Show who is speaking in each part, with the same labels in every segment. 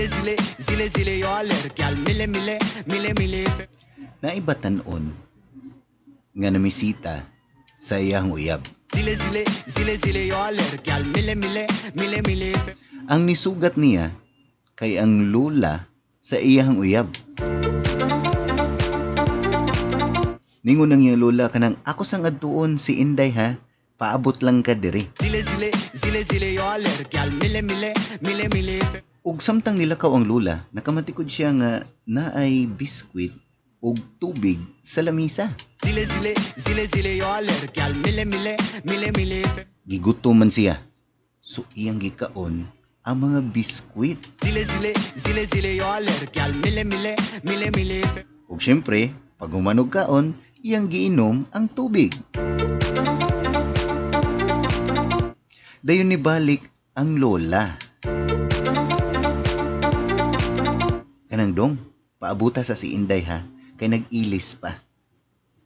Speaker 1: जिले जिले जिले जिले all gyal mile mile mile mile.
Speaker 2: Naibatan-on nga namisita sa iyang uyab.
Speaker 1: जिले जिले जिले जिले all gyal mile mile mile mile.
Speaker 2: Ang nisugat niya kay ang lula sa iyang uyab. Ningon ang iyang lula kanang ako sang adtuon si Inday ha, paabot lang ka diri.
Speaker 1: जिले जिले जिले जिले all gyal mile mile mile mile.
Speaker 2: Ug samtang nilakaw ang lula, nakamatikod siya nga naay biskwit ug tubig sa lamisa.
Speaker 1: जिले जिले जिले जिले all gyal mile mile mile mile.
Speaker 2: Gigutom man siya. So iyang gikaon ang mga biskwit.
Speaker 1: जिले जिले जिले जिले all gyal mile mile mile mile.
Speaker 2: Ug syempre, pag humanog kaon, iyang giinom ang tubig. Dayon nibalik ang lola. Kanang dong, paabuta sa si Inday ha, kay nag-ilis pa.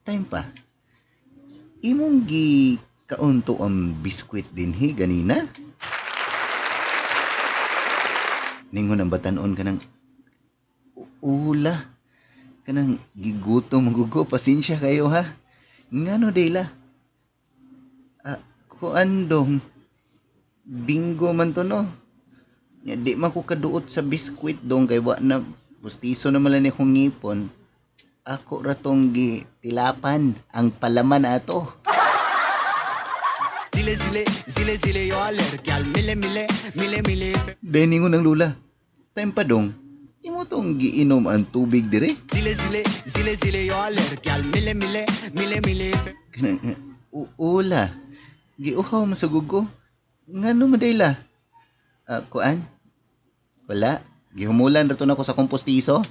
Speaker 2: Time pa. Imong gi kaon to ang biskwit dinhi ganina? Ningon ang batanon kanang ula. Kanang gigutom magugo, pasensya kayo ha. Ngano dayla? Ah, kuan dong. Bingo man to no. Nya di man ko kaduot sa biskwit dong kay wa na pustiso na man lang ni akong ngipon. Ako ra tong gi tilapan ang palaman ato.
Speaker 1: जिले जिले जिले जिले all gyal mile mile mile mile.
Speaker 2: Dayon ningon ang lula. Time pa dong. Imo tong giinom ang tubig dire.
Speaker 1: जिले जिले जिले जिले all gyal mile mile mile mile.
Speaker 2: Kanang ula. Giuhaw man sa gugo. Ngano man dayla? Ah, kuan? Wala. Gihumulan ra to nako sa kompostiso.